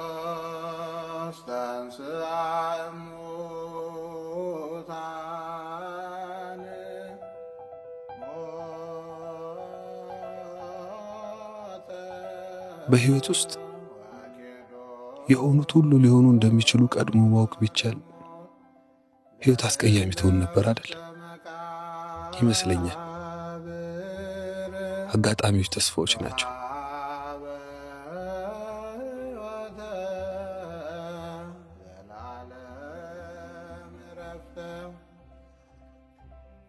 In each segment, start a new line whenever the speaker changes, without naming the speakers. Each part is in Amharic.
ክርስቶስ ተንሥአ እሙታን ሞተ
በሕይወት ውስጥ የሆኑት ሁሉ ሊሆኑ እንደሚችሉ ቀድሞ ማወቅ ቢቻል ሕይወት አስቀያሚ ትሆን ነበር አይደል? ይመስለኛል። አጋጣሚዎች ተስፋዎች ናቸው።
ሕይወተ ዘላለም ዕረፍተ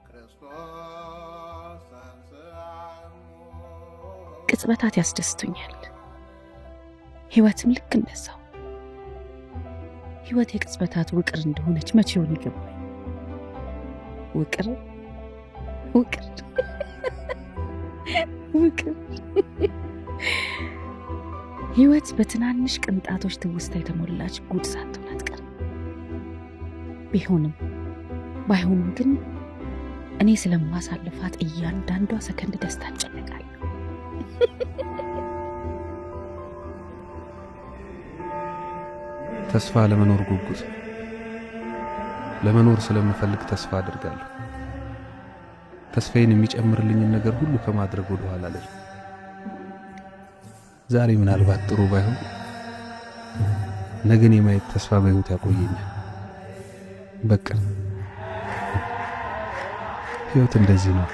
ክርስቶስ ተንሥአ
ቅጽበታት ያስደስቱኛል። ህይወትም ልክ እንደዛው። ህይወት የቅጽበታት ውቅር እንደሆነች መቼውን ይገባኝ። ውቅር ውቅር ውቅር። ህይወት በትናንሽ ቅንጣቶች ትውስታ የተሞላች ጉድ ሳትሆን አትቀርም። ቢሆንም ባይሆንም ግን እኔ ስለማሳልፋት እያንዳንዷ ሰከንድ ደስታ እጨነቃለሁ።
ተስፋ ለመኖር ጉጉት፣ ለመኖር ስለምፈልግ ተስፋ አድርጋለሁ። ተስፋዬን የሚጨምርልኝን ነገር ሁሉ ከማድረግ ወደ ኋላ አልልም። ዛሬ ምናልባት ጥሩ ባይሆን ነገን የማየት ተስፋ በሕይወት ያቆየኛል። በቃ ሕይወት እንደዚህ ነው።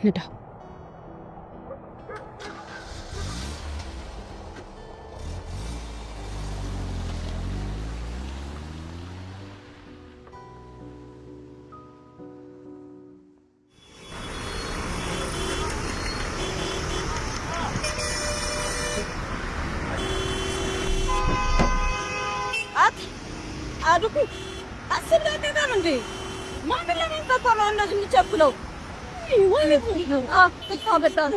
ንዳው።
አድኩ 10 ደቂቃ ነው እንዴ? ማንን ለማምጣት ነው እንደዚህ የሚቸኩለው? በጣም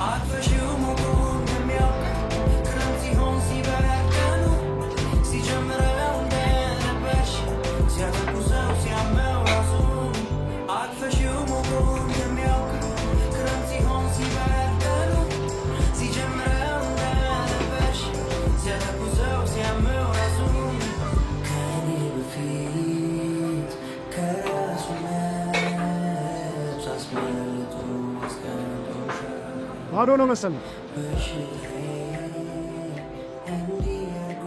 አጥፈሽው ሞቆ እንደሚያውቅ ክረምት ሲሆን ሲበረቀኑ ሲጀምረው እንደነበርሽ ሲያተኩሰው ሲያመው ራሱን አቅፈሽው ሞቆ እንደሚያውቅ ክረምት ሲሆን ሲበረቀኑ ሲጀምረው እንደነበርሽ ሲያተኩሰው ሲያመው ራሱን ከኔ በፊት ከራሱ ነፍስ አስመልጦ አስቀምጦሻል።
ባዶ ነው መሰለኝ።
እንዲያርጎ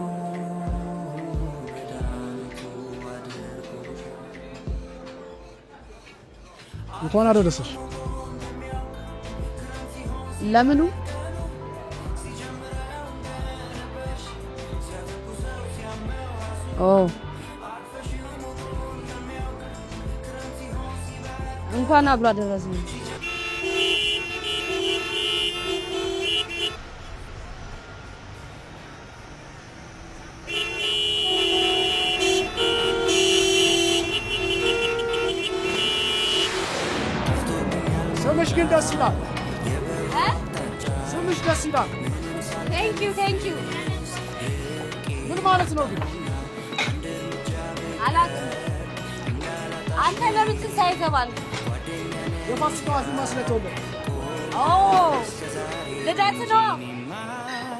መድኃኒቱ አድርጎሻል።
እንኳን አደረሰሽ።
ለምኑ? ኦ፣
እንኳን አብሮ አደረሰን።
ስምሽ ግን ደስ ይላል። ስምሽ ደስ ይላል።
Thank you, thank you።
ምን ማለት ነው ግን?
አላውቅም። አንተ ለምን ትንሣኤ ተባልክ?
የፋሲካ ዋዜማ ስለተወለደ።
ኦ፣ ልደት ነው።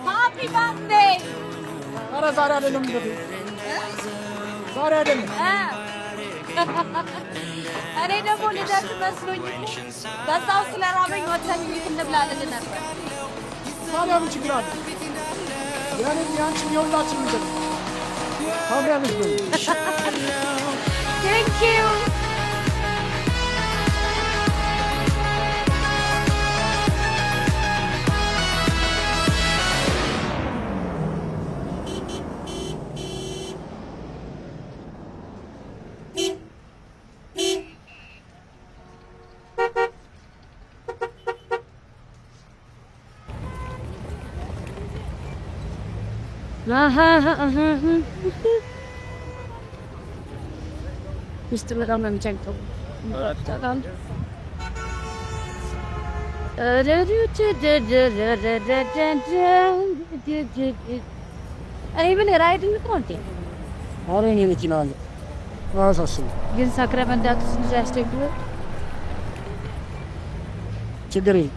Happy birthday።
ኧረ ዛሬ አይደለም ልደቴ፣ ዛሬ አይደለም።
እኔ ደግሞ ልደት መስሎኝ እኮ በዛው ስለራበኝ ወጥተን meat እንብላ ልል ነበር።
ታዲያ ምን ችግር አለ? የእኔም የአንቺም የሁላችንም ልደት ነው። ታምሪያለሽ ደግሞ።
Thank you።
ውስጥ በጣም ነው የሚጨንቀው። በጣም። እኔ ምን ራይድ እንጥራ እንዴ?
ኧረ እኔ መኪና አለ፣ አያሳስብም።
ግን ሰክረህ መንዳቱ ትንሽ አያስቸግርም?
ችግር የለም።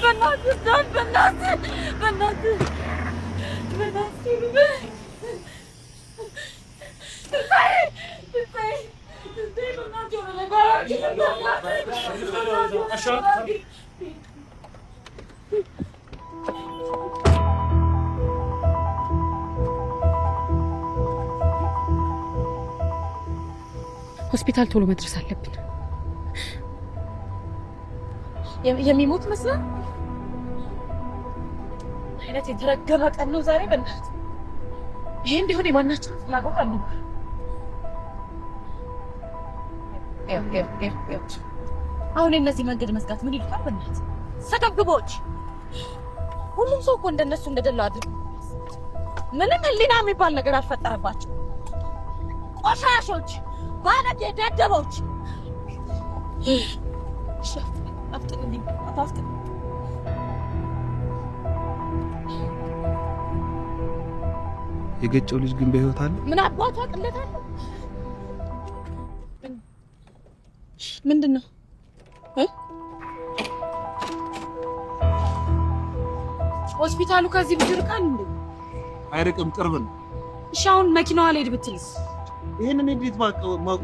በእናትህ በእናትህ በእናትህ በእናትህ ትንሣኤ ትንሣኤ ትንሣኤ በእናትህ የሆነ ነገር አድርግ። በእናትህ የሆነ ነገር አድርግ።
ሆስፒታል ቶሎ መድረስ አለብን።
የሚሞት መስላል አይነት የተረገመ ቀን ነው ዛሬ። በእናትህ ይሄ እንዲሆን የማናችን ፍላጎት አልነበር። አሁን የእነዚህ መንገድ መዝጋት ምን ይሉታል? በእናትህ ስግብግቦች። ሁሉም ሰው እኮ እንደነሱ እንደደላው አድርግ ምንም ሕሊና የሚባል ነገር አልፈጠረባቸው። ቆሻሾች፣ ባለጌ ደደቦች። እሺ፣ አፍጥንልኝ፣ አፍጥን።
የገጨው ልጅ ግን በህይወት አለ?
ምን አባቱ አቅለታለሁ? ምንድን ነው? ሆስፒታሉ ከዚህ ብዙ ይርቃል እንዴ?
አይርቅም፣ ቅርብ ነው።
እሺ አሁን መኪናዋ ልሄድ ብትልስ?
ይህንን እንዴት ማወቅ?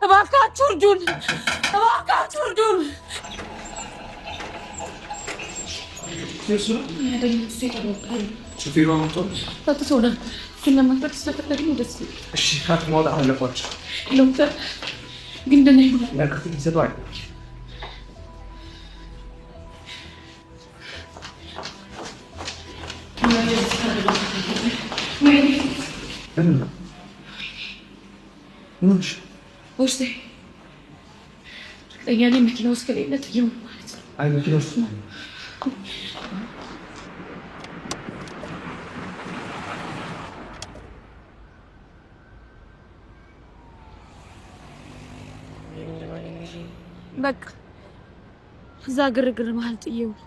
እባካችሁ እርዱን! እባካችሁ እርዱን!
ሹፌሩ አምጥቷል።
ጠጥቶናል። እሱን ለማክበር ስለፈለግን ደስ
እሺ፣ ካት ማውጣት አለባቸው።
ዶክተር ግን ደህና ይሆናል።
ለክፍል ይሰጠዋል።
ውስጤ እርግጠኛ ነኝ መኪና ውስጥ ከሌለ ጥዬው ነው ማለት ነው።
አይ መኪና ውስጥ ነው።
በቃ እዛ ግርግር መሀል ጥዬው ነው።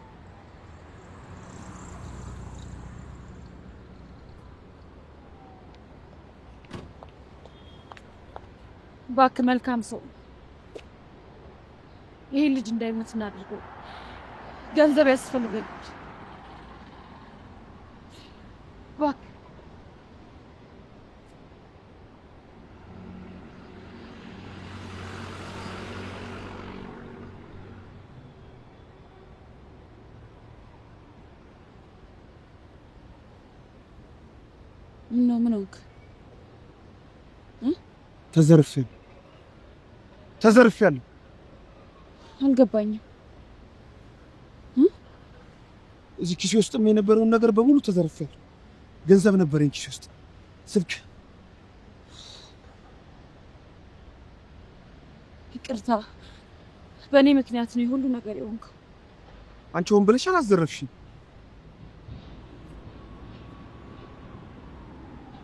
እባክህ መልካም ሰው ይሄን ልጅ እንዳይሞት እናድርገው። ገንዘብ ያስፈልገናል። እባክህ። ምነው ምን ሆንክ?
ተዘርፌ ተዘርፌያለሁ።
አልገባኝም።
እዚህ ኪሴ ውስጥም የነበረውን ነገር በሙሉ ተዘርፌያለሁ። ገንዘብ ነበረኝ ኪሴ ውስጥ፣ ስልክ።
ይቅርታ፣ በእኔ ምክንያት ነው የሁሉ ነገር የሆንከው።
አንቺ ሆን ብለሽ አላዘረፍሽኝ።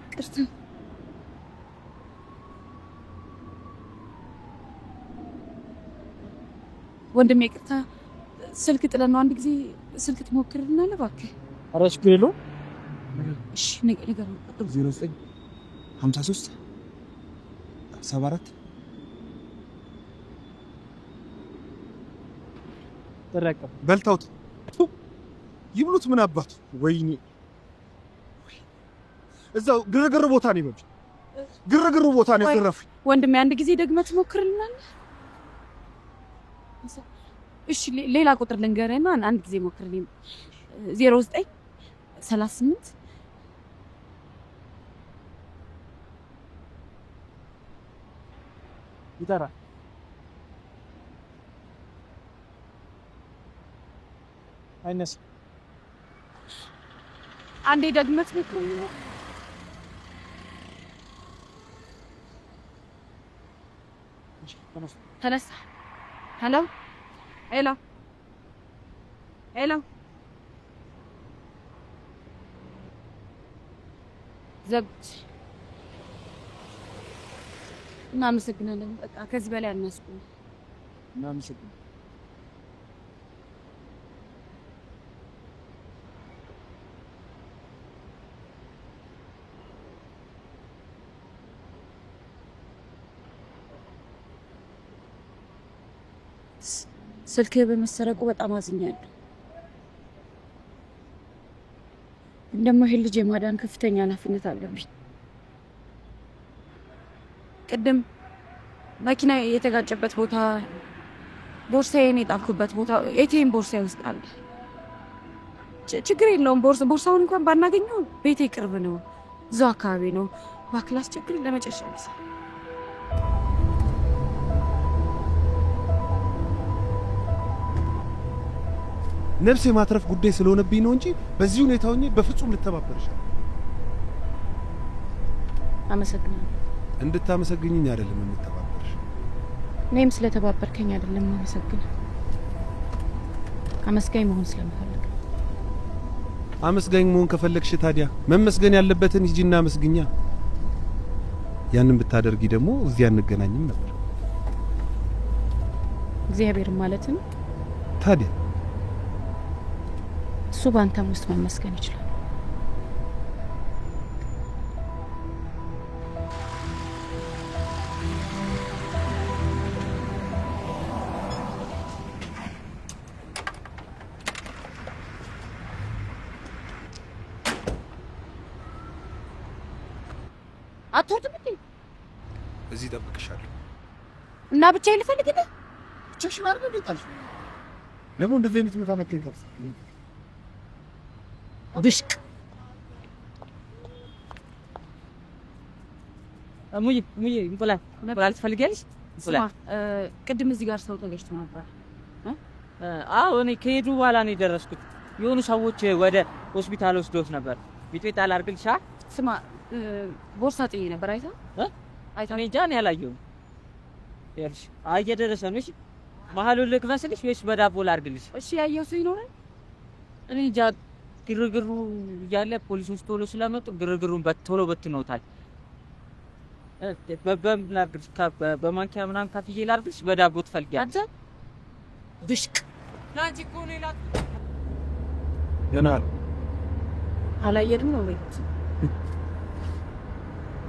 ይቅርታ። ወንድሜ ይቅርታ፣ ስልክ ጥለን ነው። አንድ ጊዜ ስልክ ትሞክርልናለህ እባክህ?
ኧረ ችግር የለውም።
እሺ ንገረው።
09 53 74
ተረከብ።
በልተውት ይብሉት። ምን አባቱ። ወይኔ እዛው ግርግር ቦታ ነው የበሉት። ግርግሩ ቦታ ነው የዘረፉኝ።
ወንድሜ አንድ ጊዜ ደግመህ ትሞክርልናለህ? እሺ ሌላ ቁጥር ልንገርህና አንድ ጊዜ ሞክርልኝ። 09 38
ይጠራል። አይነሳም።
አንዴ ደግመህ ትሞክርልናለህ? ተነሳ። Hello hello hello፣ ዘጉት። እናመሰግናለን። በቃ ከዚህ በላይ አናስቆም።
እናመሰግናለን።
ስልክህ በመሰረቁ በጣም አዝኛለሁ። ግን ደግሞ ይሄን ልጅ የማዳን ከፍተኛ ኃላፊነት አለብኝ። ቅድም መኪና የተጋጨበት ቦታ፣ ቦርሳዬን የጣልኩበት ቦታ ATM ቦርሳዬ ውስጥ አለ። ችግር የለውም። ቦርሳውን እንኳን ባናገኘው ቤቴ ቅርብ ነው፣ እዛው አካባቢ ነው። እባክህ ላስቸግርህ ለመጨረሻ ጊዜ።
ነፍስ የማትረፍ ጉዳይ ስለሆነብኝ ነው እንጂ በዚህ ሁኔታ ሆኜ በፍጹም ልተባበርሽ
አመሰግናለሁ።
እንድታመሰግኝኝ አይደለም የምተባበርሽ።
እኔም ስለተባበርከኝ አይደለም አመሰግናለሁ። አመስጋኝ መሆን ስለምፈልግ።
አመስጋኝ መሆን ከፈለግሽ ታዲያ መመስገን ያለበትን ሂጂና አመስግኛ። ያንን ብታደርጊ ደግሞ እዚያ አንገናኝም ነበር።
እግዚአብሔር ማለት ነው።
ታዲያ
እሱ በአንተም ውስጥ መመስገን ይችላል።
አትወርድም እንዴ?
እዚህ እጠብቅሻለሁ።
እና ብቻዬን ልፈልግልህ?
ብቻሽን አይደል እንዴ ጣልሽ? ደግሞ እንደዚህ አይነት ቦታ መገኘት
ብሽቅ።
እሙዬ እሙዬ፣ እንቁላል እንቁላል ትፈልጊያለሽ?
ስማ፣ ቅድም እዚህ ጋር ሰው ተገጭቶ ነበር።
አዎ፣ እኔ ከሄዱ በኋላ ነው የደረስኩት። የሆኑ ሰዎች ወደ ሆስፒታል ወስዶት ነበር። ሚጥሚጣ ላድርግልሽ?
ስማ፣ ቦርሳ ጥዬ ነበር፣ አይታ አይታ?
እኔ እንጃ፣ እኔ አላየሁም። ይኸውልሽ፣ አይ እየደረሰ ነው። እሺ መሀሉን ልክመስልሽ ወይስ በዳቦ ላድርግልሽ?
እሺ ያየው ሰው ይኖራል?
እኔ እንጃ፣ ግርግሩ እያለ ፖሊሶች ቶሎ ስለመጡ ግርግሩን ቶሎ በትነውታል። በምን ላድርግልሽ? በማንኪያ ምናምን ካፍዬ ላድርግልሽ? በዳቦ ትፈልጊያለሽ?
አንተ ብሽቅ።
ለአንቺ እኮ ነው የላኩት።
ገና
አላየንም ነው ወይ?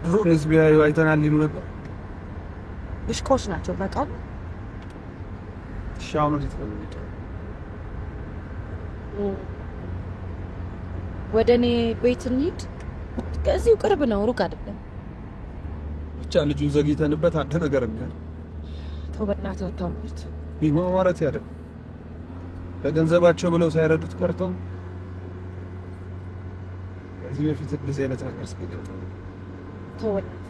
ድሮ ህዝብ ያዩ አይተናል ይሉ ነበር።
ብሽቆች ናቸው ታውቃለህ።
እሺ አሁን ወዴት ነው የምንሄደው?
ወደ እኔ ቤት እንሂድ። ከዚሁ ቅርብ ነው፣ ሩቅ አይደለም።
ብቻ ልጁን ዘግይተንበት አንድ ነገር የሚያል
ተው በእናትህ አታምሩት።
ማለት ያደ ለገንዘባቸው ብለው ሳይረዱት ቀርተው ከዚህ በፊት እንደዚህ አይነት ነገር ስገጠ
ተው በእናትህ።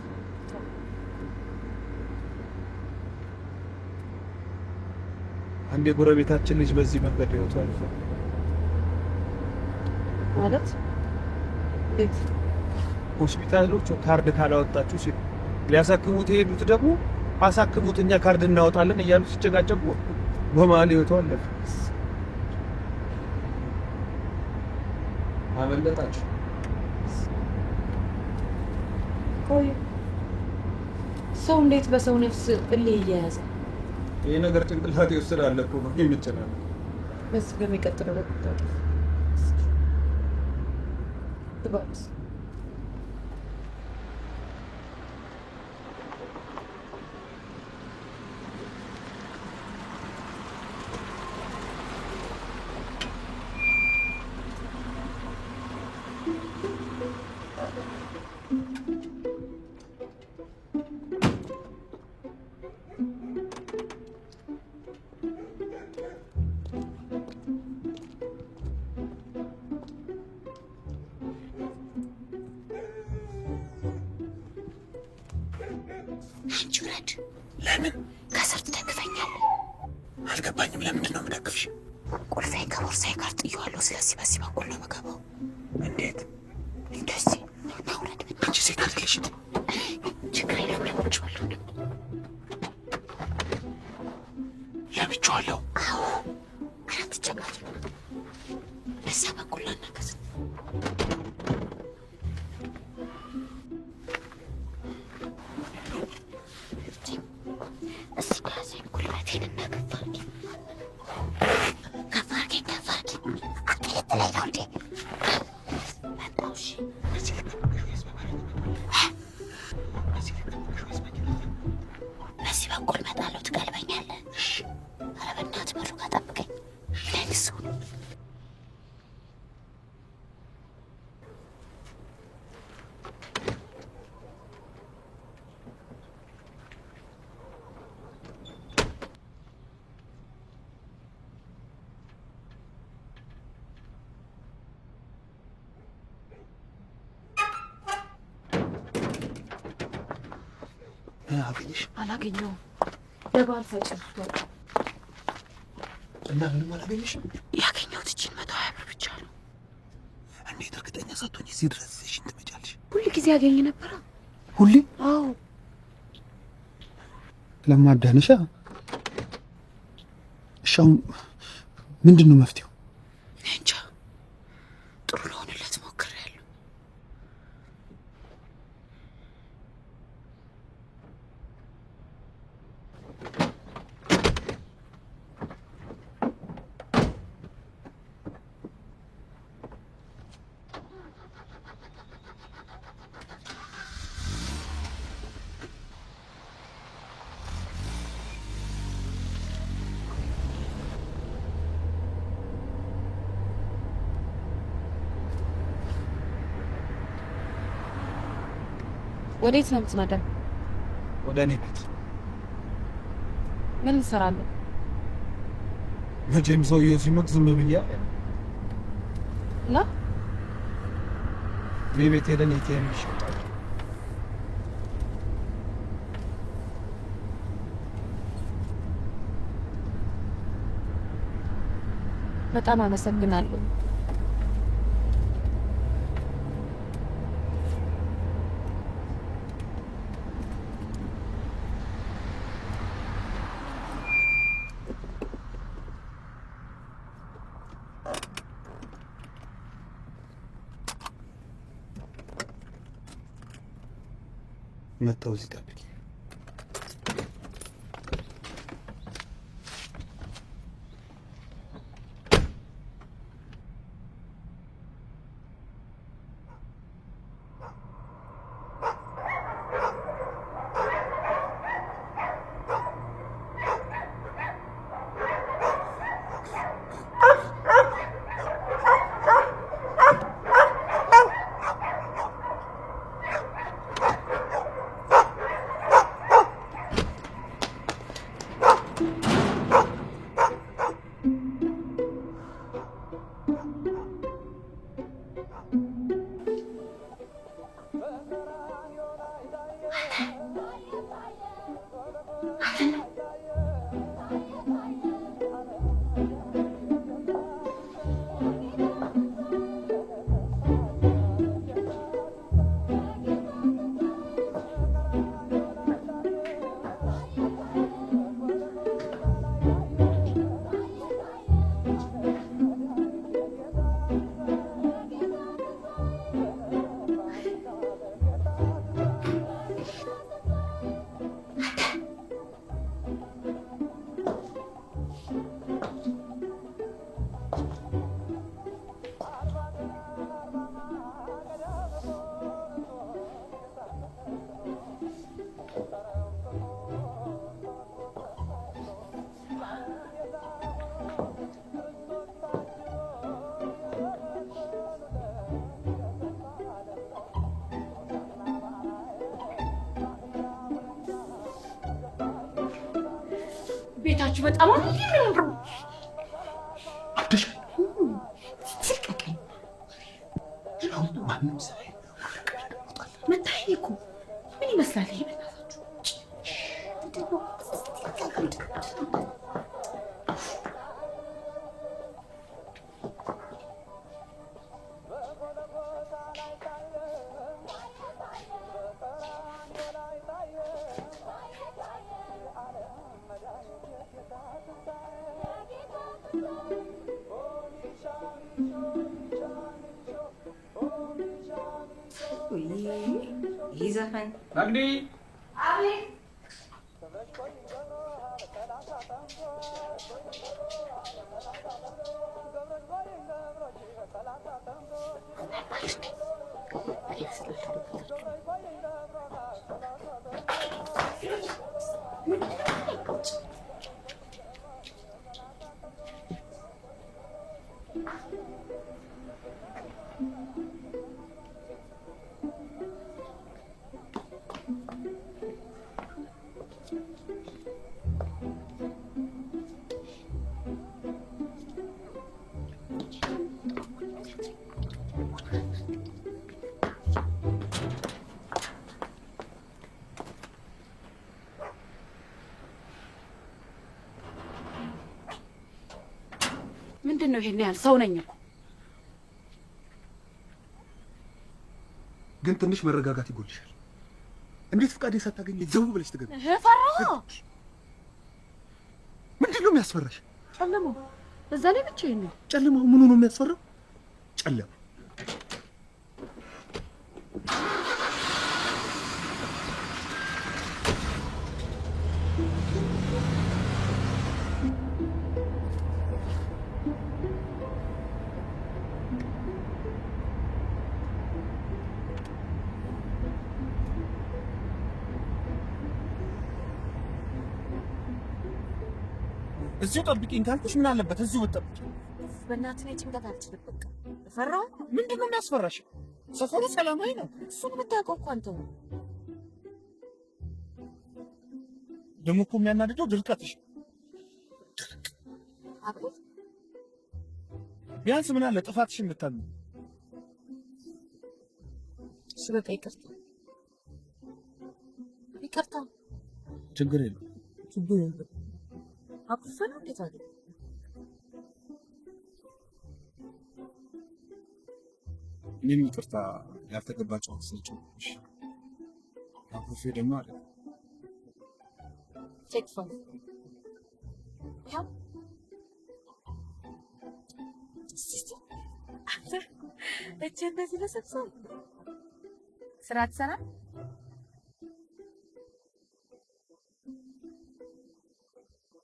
አንድ የጎረቤታችን ልጅ በዚህ መንገድ ህይወቱ አልፏል።
ማለት እንዴት?
ሆስፒታሎች ካርድ ካላወጣችሁ ሲሉ ሊያሳክሙት የሄዱት ደግሞ አሳክሙት እኛ ካርድ እናወጣለን እያሉ ሲጨቃጨቁ በመሀል ህይወቱ አለፈ። አመለጣችሁ።
ቆይ ሰው እንዴት በሰው ነፍስ እልህ እየያዘ
ይህ ነገር ጭንቅላቴ ውስጥ ስላለ እኮ ነው የምጨናነቀው።
በዚህ በሚቀጥለው በቁጣ ትባስ
አንቺ ውረድ።
ለምን
ከስር ትደግፈኛለህ።
አልገባኝም። ለምንድን ነው የምደግፍሽ?
ቁልፌን ከቦርሳዬ ጋር ጥዬዋለሁ። ስለዚህ በዚህ በኩል ነው የምገባው።
እንዴት?
እንደዚህ ና ውረድ።
አንቺ ሴት አይደለሽ?
ችግር የለም ለምጄዋለሁ።
ለምጄዋለሁ።
አዎ፣ ኧረ አትጨቃጨቅ። በዛ በኩል ላናገዝ እዚህ ጋር ያዘኝ ጉልበቴን እና ከፍ አድርጊ፣ ከፍ አድርጊ፣ ከፍ አድርጊ። አትለጥለኝ ነው እንዴ? መጣሁ። እሺ በዚህ በኩል እመጣለሁ። ትቀልበኛለህ? ኧረ በእናትህ በሩ ጋር ጠብቀኝ። ምን አይነት ሰው ነው?
አገኘሽ?
አላገኘውም። ለበዓል ሳይጨርስ
እና ምንም አላገኘሽም?
ያገኘሁት እችን 120 ብር ብቻ ነው።
እንዴት እርግጠኛ ሳትሆኚ እዚህ ድረስ ይዘሽኝ ትመጫለሽ?
ሁል ጊዜ ያገኝ ነበራ።
ሁሌ?
አዎ።
ለማዳንሻ። እሺ አሁን ምንድን ነው መፍትሄው?
እኔ እንጃ። ጥሩ ለሆንለት ሞክሬያለሁ።
ወዴት ነው የምትነዳው?
ወደ እኔ ቤት።
ምን እንሰራለን?
መቼም ሰውዬው ሲሞት ዝም ብያ
እና
እኔ ቤት ሄደን ATM ይሸጣል።
በጣም አመሰግናለሁ።
መጣሁ። እዚህ ጠብቂ።
ቤታችሁ በጣም የሚያምረው።
አብደሻል።
ልቀቀኝ።
አሁን ማንም ሳይ
መታኸኝ እኮ። ምን ይመስላል ይሄ? በእናታችሁ ምንድን ነው?
ይህ ዘፈን
መግዲ።
አቤት።
ምንድን ነው ይሄን ያህል? ሰው ነኝ እኮ።
ግን ትንሽ መረጋጋት ይጎልሻል። እንዴት ፍቃዴ ሳታገኝ ዘው ብለሽ ትገቢ?
ፈራሁ።
ምንድን ነው የሚያስፈራሽ?
ጨለማው፣ በዛ ላይ ብቻዬን ነው።
ጨለማው ምኑ ነው የሚያስፈራው? ጨለማ።
እዚሁ ጠብቂኝ ካልኩሽ ምን አለበት እዚሁ ብትጠብቂኝ?
በእናትህ እኔ ጭንቀት አልችልም። በቃ ፈራሁ።
ምንድን ነው የሚያስፈራሽ? ሰፈሩ ሰላማዊ ነው።
እሱን የምታውቀው እኮ አንተ ነው።
ደግሞ እኮ የሚያናድደው ድርቀትሽ።
አቤት።
ቢያንስ ምን አለ ጥፋትሽን ብታምኚ።
እሺ በቃ ይቅርታ፣ ይቅርታ።
ችግር የለም፣ ችግር የለም።
አኩርፈህ ነው እንዴት አለ?
እኔም ይቅርታ፣ ያልተገባ ጨዋታ ስለጨዋትሽ። አኩርፌ ደግሞ አለ።
Take five። ያው እስቲ አንተ እጅ እንደዚህ ለሰብሰብ ስራ ትሰራ።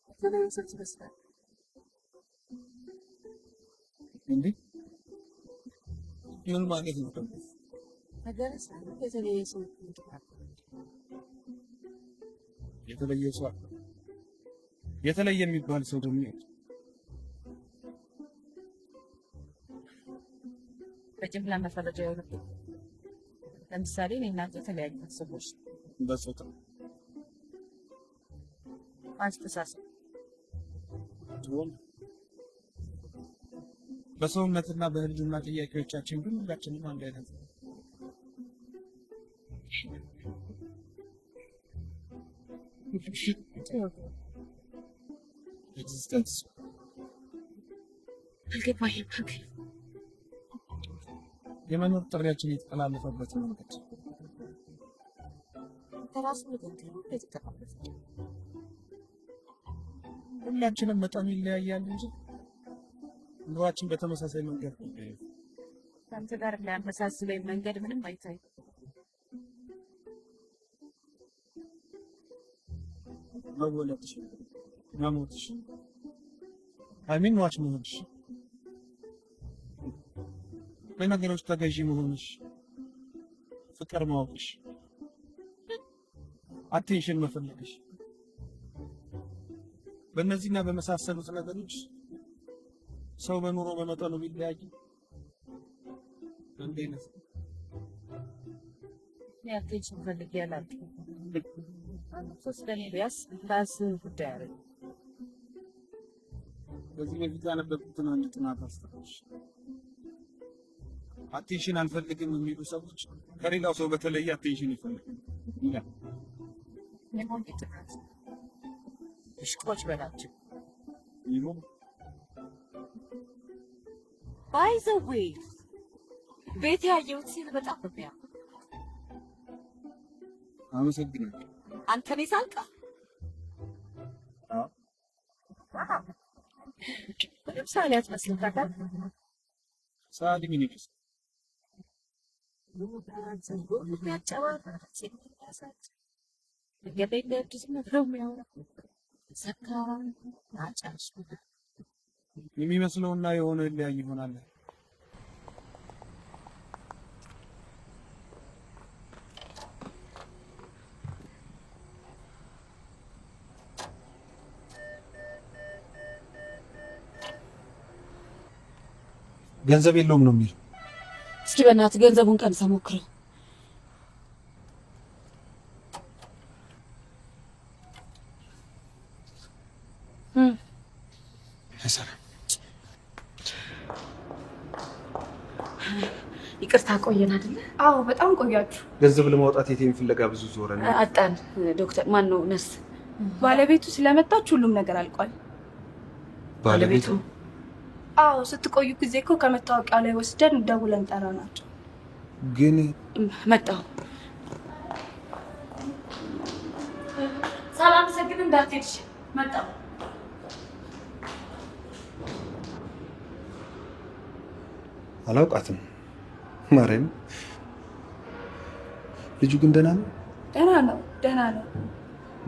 የተለየ ሰው ትመስላለህ።
እንዴ፣ ምን ማለት ነው ደግሞ?
ነገር ሳይሆን የተለየ ሰው።
የተለየ ሰው አለ። የተለየ የሚባል ሰው ደግሞ የለም።
በጅምላ መፈረጃ የሆነብኝ። ለምሳሌ እኔ እናንተ የተለያዩ ሰዎች
በጾታ፣
አስተሳሰብ፣
ድሮም በሰውነትና በህልውና ጥያቄዎቻችን ግን ሁላችንም አንድ አይነት ነው። Existence.
አልገባኝም።
የመኖር ጥሪያችን የተጠላለፈበት መንገድ። ሁላችንም መጠኑ ይለያያል እንጂ ኑሯችን በተመሳሳይ መንገድ ነው የሚሄደው።
ከአንተ ጋር የሚያመሳስለኝ መንገድ ምንም አይታይም።
መወለድሽ፣ መሞትሽ፣ I mean ሟች መሆንሽ፣ በነገሮች ተገዢ መሆንሽ፣ ፍቅር ማወቅሽ፣ attention መፈለግሽ፣ በእነዚህና በመሳሰሉት ነገሮች ሰው በኑሮ በመጠኑ ቢለያይ አንድ አይነት ነው።
እኔ attention ፈልጌ አላውቅም። አንድ ሰው ስለኔ ቢያስብ ባያስብ ጉዳይ አይደለም።
ከዚህ በፊት ያነበብኩትን አንድ ጥናት አስታውሽ። Attention አልፈልግም የሚሉ ሰዎች ከሌላው ሰው በተለየ attention ይፈልጋሉ ይላል።
የሞኝ ጥናት እሽቆች በላቸው።
ይሁን።
By the way፣ ቤት ያየሁት ሲል በጣም ነው የሚያምር።
አመሰግናለሁ።
አንተ ነህ ሳልከው?
አዎ።
ምንም ሰዓሊ አትመስልም ታውቃለህ።
ሰዓሊ ምን ይመስላል?
ፀጉሩን የሚያጨባርር፣ ጺሙን የሚያሳጭ፣ መንገድ ላይ እንደ እብድ ዝም ብሎ የሚያወራ፣ ሰካራም፣ አጫሽ።
የሚመስለውና የሆነው ይለያይ ይሆናል። ገንዘብ የለውም ነው የሚለው።
እስኪ በእናትህ ገንዘቡን ቀንሰህ ሞክረው።
አይሰራም።
ይቅርታ ቆየን አይደለ?
አዎ፣ በጣም ቆያችሁ።
ገንዘብ ለማውጣት ATM ፍለጋ ብዙ ዞረን
አጣን። ዶክተር ማን ነው? ነርስ።
ባለቤቱ ስለመጣች ሁሉም ነገር አልቋል።
ባለቤቱ?
አዎ፣ ስትቆዩ ጊዜ እኮ ከመታወቂያው ላይ ወስደን ደውለን ጠራናቸው።
ግን
መጣሁ። ሳላመሰግን እንዳትሄድሽ። መጣሁ።
አላውቃትም። ማርያም፣ ልጁ ግን ደህና ነው?
ደህና ነው፣ ደህና ነው።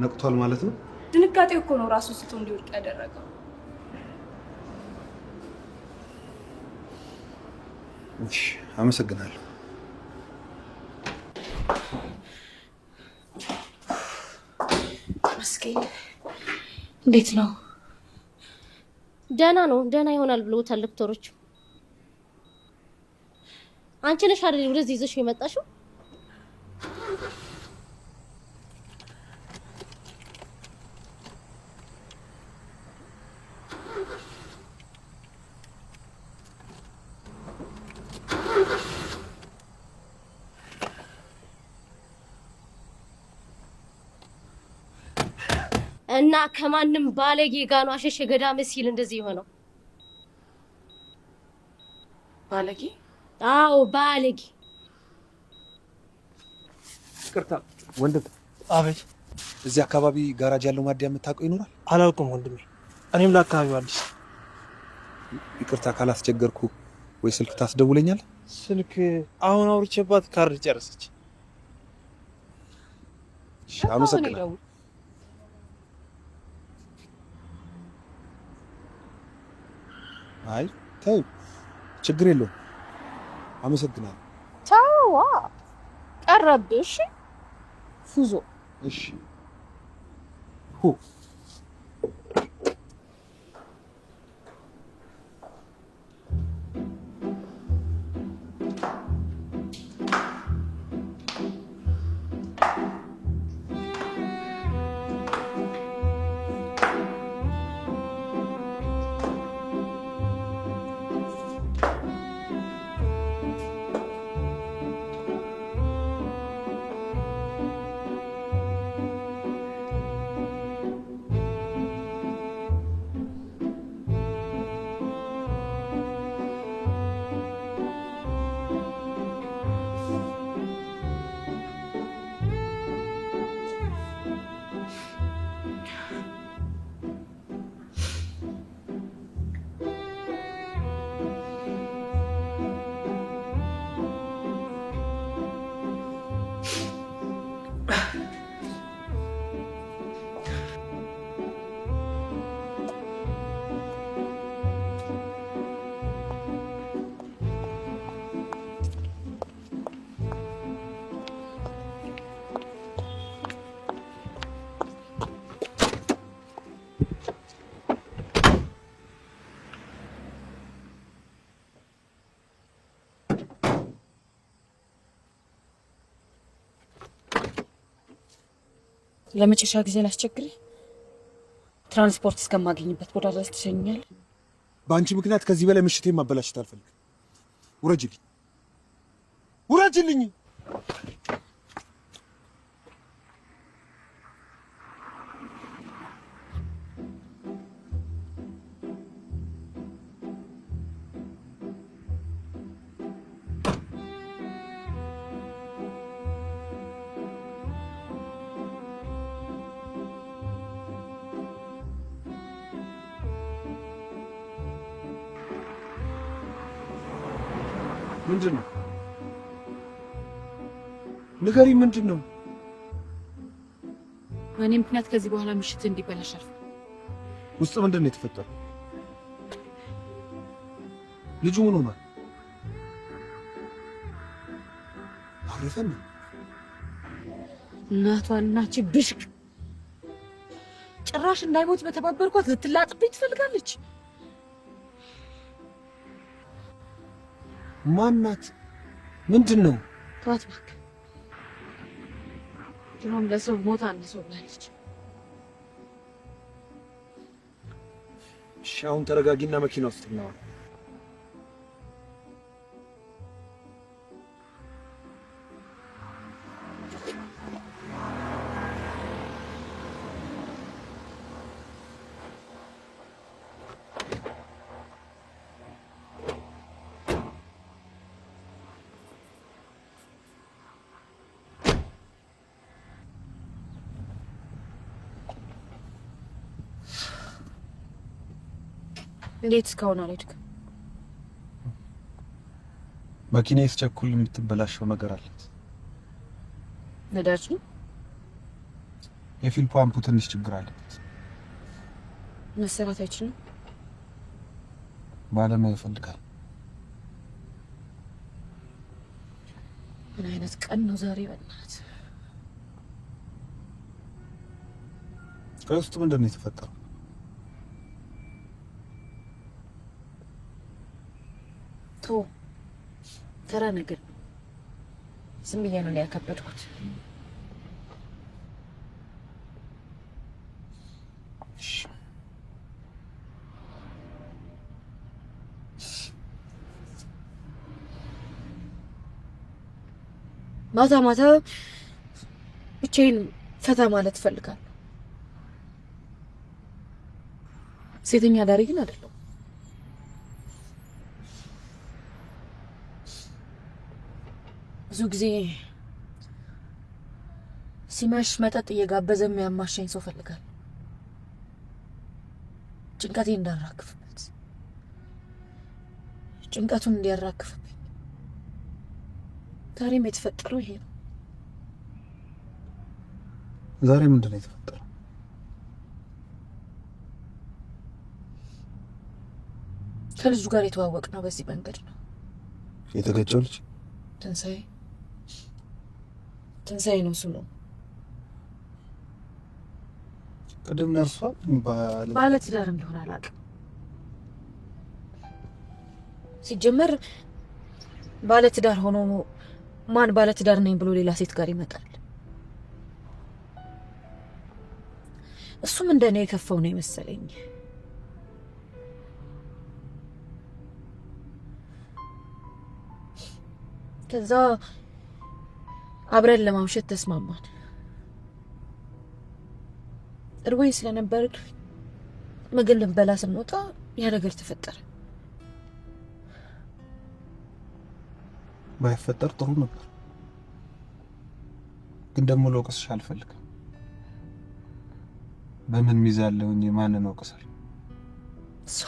ነቅቷል ማለት ነው?
ድንጋጤው እኮ ነው ራሱ ስቶ እንዲወድቅ ያደረገው።
እሺ፣ አመሰግናለሁ።
ተመስገን። እንዴት ነው?
ደህና ነው፣ ደህና ይሆናል ብለውታል ዶክተሮች። አንቺ ነሽ አይደል ወደዚህ ይዘሽው የመጣሽው? እና ከማንም ባለጌ ጋር ነው አሸሸ ገዳመ ሲል እንደዚህ የሆነው።
ባለጌ?
አዎ ባለጌ።
ይቅርታ ወንድም።
አቤት።
እዚህ አካባቢ ጋራጅ ያለው ማደያ የምታውቀው ይኖራል?
አላውቅም ወንድሜ፣ እኔም ለአካባቢው አዲስ።
ይቅርታ ካላስቸገርኩ፣ ወይ ስልክ ታስደውለኛለህ?
ስልክ አሁን አውርቼባት ካርድ ጨረሰች።
እሺ፣ አመሰግናለሁ። አይ ተይ፣ ችግር የለውም። አመሰግናለሁ።
ተዋ፣ ቀረብሽ ፉዞ።
እሺ ሁ
ለመጨረሻ ጊዜ ላስቸግርህ። ትራንስፖርት እስከማገኝበት ቦታ ድረስ ትሸኛለህ?
በአንቺ ምክንያት ከዚህ በላይ ምሽቴን ማበላሸት አልፈልግም። ውረጅልኝ፣ ውረጅልኝ።
ምንድን ነው ንገሪ፣ ምንድን ነው?
በእኔ ምክንያት ከዚህ በኋላ ምሽት እንዲበላሽ አልፈልግም።
ውስጥ ምንድን ነው የተፈጠረው? ልጁ ምን ሆኗል? አረፈን?
እናቷን እናቺ ብሽቅ ጭራሽ እንዳይሞት በተባበርኳት ልትላጥብኝ ትፈልጋለች።
ማናት? ምንድን ነው?
ተዋት እባክህ። ድሮም ለሰው ሞት አነሰው ብላለች።
እሺ አሁን ተረጋጊና መኪና ውስጥ እናወራ።
እንዴት እስካሁን አልሄድክም?
መኪና ስቸኩል የምትበላሸው ነገር አላት።
ነዳጅ ነው።
የ fuel pump ኡ ትንሽ ችግር አለበት።
መሰራት አይችልም።
ባለሙያ ይፈልጋል።
ምን አይነት ቀን ነው ዛሬ? በእናትህ
ከውስጥ ምንድን ነው የተፈጠረው?
ቶ ተራ ነገር ነው። ዝም ብዬ ነው ያከበድኩት። ማታ ማታ ብቻዬን ፈታ ማለት እፈልጋለሁ። ሴተኛ አዳሪ ግን አይደለሁም። ብዙ ጊዜ ሲመሽ መጠጥ እየጋበዘ የሚያማሸኝ ሰው እፈልጋለሁ። ጭንቀቴን እንዳራክፍበት፣ ጭንቀቱን እንዲያራክፍብኝ። ዛሬም የተፈጠረው ይሄ ነው።
ዛሬ ምንድን ነው የተፈጠረው?
ከልጁ ጋር የተዋወቅ ነው በዚህ መንገድ ነው።
የተገጨው ልጅ
ትንሣኤ ትንሣኤ ነው ስሙ።
ቅድም ነርሷ
ባለ ትዳር እንደሆነ አላውቅም። ሲጀመር ባለ ትዳር ሆኖ ማን ባለ ትዳር ነኝ ብሎ ሌላ ሴት ጋር ይመጣል? እሱም እንደኔ የከፋው ነው የመሰለኝ። ከዛ አብረን ለማምሸት ተስማማን። እርቦኝ ስለነበር ምግብ ልንበላ ስንወጣ ያ ነገር ተፈጠረ።
ባይፈጠር ጥሩ ነበር፣ ግን ደግሞ ልወቅስሽ አልፈልግም። በምን ሚዛን ላይ ሆኜ ማንን እወቅሳለሁ?
እሷ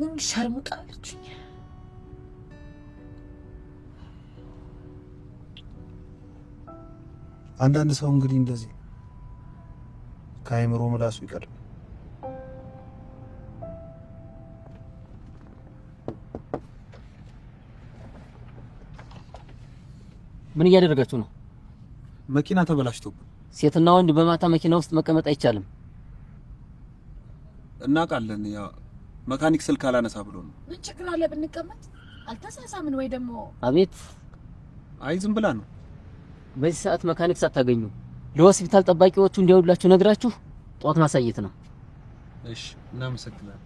ግን ሸርሙጣ አለችኝ።
አንዳንድ ሰው እንግዲህ እንደዚህ ከአይምሮ ምላሱ ይቀድማል።
ምን እያደረጋችሁ ነው?
መኪና ተበላሽቶብን።
ሴትና ወንድ በማታ መኪና ውስጥ መቀመጥ አይቻልም።
እናውቃለን። ያ
መካኒክ ስልክ አላነሳ ብሎ ነው።
ምን ችግር አለ ብንቀመጥ? አልተሳሳምን ወይ ደግሞ?
አቤት።
አይ ዝም ብላ ነው።
በዚህ ሰዓት መካኒክ ሳታገኙ ለሆስፒታል ጠባቂዎቹ እንዲያውላችሁ ነግራችሁ ጠዋት ማሳየት ነው።
እሺ፣ እናመሰግናለን።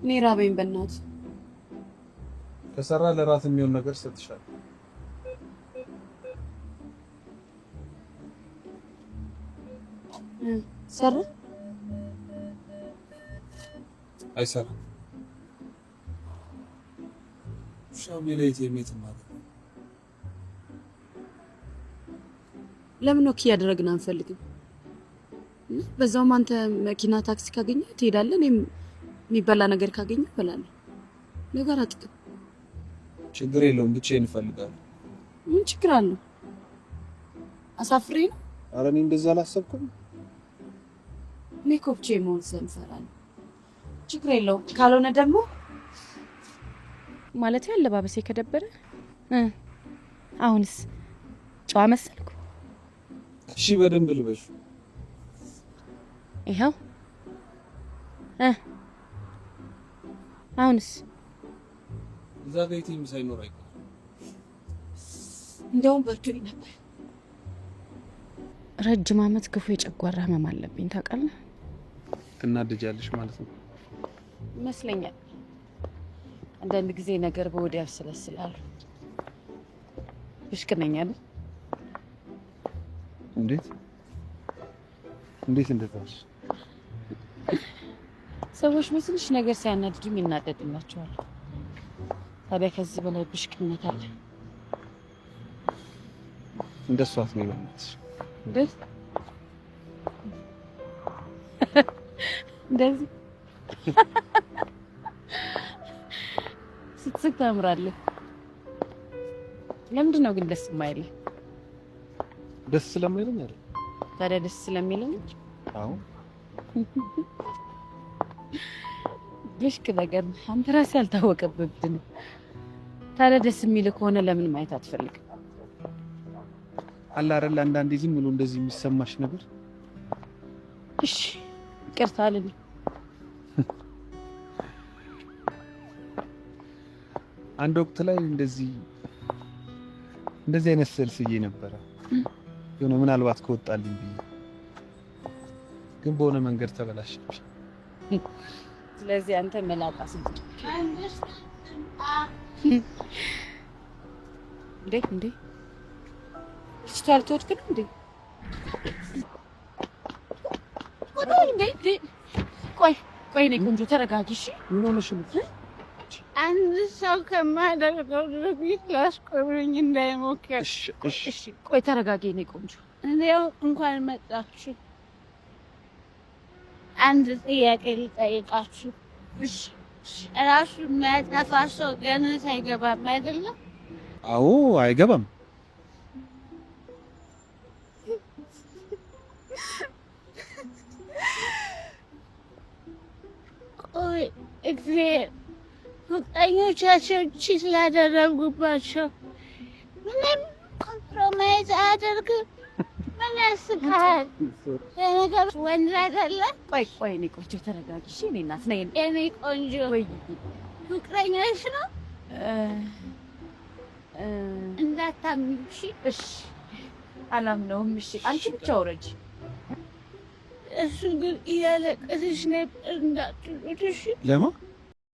እኔ ራበኝ በእናትህ።
ከሰራ ለራት የሚሆን ነገር ሰጥሻለሁ።
ሰራ
አይሰራም። ሻሜ ላይ ቴሜት ማለት ነው።
ለምን walk እያደረግን አንፈልግም? በዛውም አንተ መኪና ታክሲ ካገኘ ትሄዳለህ፣ እኔም የሚበላ ነገር ካገኘ እበላለሁ። ነገር አጥቅም
ችግር የለውም። ብቻዬን እፈልጋለሁ።
ምን ችግር አለው? አሳፍሬ ነው?
ኧረ እኔ እንደዛ አላሰብኩም።
እኔ እኮ ብቻዬን መሆን ስለምፈራ ነው። ችግር የለውም። ካልሆነ ደግሞ
ማለት አለባበሴ ከደበረ አሁንስ ጨዋ መሰልኩ?
እሺ በደንብ ልበሽ።
ይኸው አሁንስ
እዛ ጋ ATM ሳይኖር አይቀርም።
እንደውም በርዶኝ ነበር።
ረጅም ዓመት ክፉ የጨጓራ ህመም አለብኝ ታውቃለህ።
ትናደጃለሽ ማለት ነው
ይመስለኛል። አንዳንድ ጊዜ ነገር በወዲያ ያብሰለስላሉ። ብሽቅ ነኝ አይደል?
እንዴት እንዴት እንደታሽ
ሰዎች በትንሽ ነገር ሲያናድዱኝ እናደድላቸዋለሁ። ታዲያ ከዚህ በላይ ብሽቅነት አለ?
እንደሷ አትበይ በእናትሽ።
እንዴት እንደዚህ ስትስቅ ታምራለህ። ለምንድን ነው ግን ደስ የማይልህ?
ደስ ስለማይለኝ አይደል?
ታዲያ ደስ ስለሚልህ ነው?
አዎ።
ብሽቅ ነገር ነህ አንተ ራስህ ያልታወቀብህ እብድ ነህ። ታዲያ ደስ የሚልህ ከሆነ ለምን ማየት አትፈልግም?
አለ አይደል አንዳንዴ ዝም ብሎ እንደዚህ የሚሰማሽ ነገር።
እሺ ይቅርታ አልልም።
አንድ ወቅት ላይ እንደዚህ እንደዚህ አይነት ስዕል ስዬ ነበረ። የሆነ ምናልባት ከወጣልኝ ብዬ፣ ግን በሆነ መንገድ ተበላሸብኝ።
ስለዚህ አንተ መላጣ ስንት እንዴ እንዴ ልጅቷ ልትወድቅ ነው እንዴ? እንዴ እንዴ ቆይ ቆይ፣ እኔ ቆንጆ ተረጋጊ እሺ።
ምን ሆነሽ ነው?
አንድ ሰው ከማደርገው ድርጊት ሊያስቆመኝ እንዳይሞክር።
እሺ ቆይ ተረጋጊ እኔ ቆንጆ።
እንዲያው እንኳን መጣችሁ። አንድ ጥያቄ ልጠይቃችሁ።
እሺ።
ራሱ የሚያጠፋ ሰው ገነት አይገባም አይደለም?
አዎ አይገባም።
ቆይ እግዚአብሔር ፍቅረኞቻቸው cheat ላደረጉባቸው ምንም compromise አያደርግም? ምን ያስቃል? ለነገሩ ወንድ አይደለ?
ቆይ ቆይ እኔ ቆንጆ ተረጋጊ እሺ። እኔ እናት ነኝ።
የኔ ቆንጆ ፍቅረኛሽ ነው? እንዳታምኚው እሺ?
እሺ አላምነውም። እሺ አንቺ ብቻ ውረጂ።
እሱ ግን እያለቀሰች ነበር እንዳትሉት እሺ?
ለማ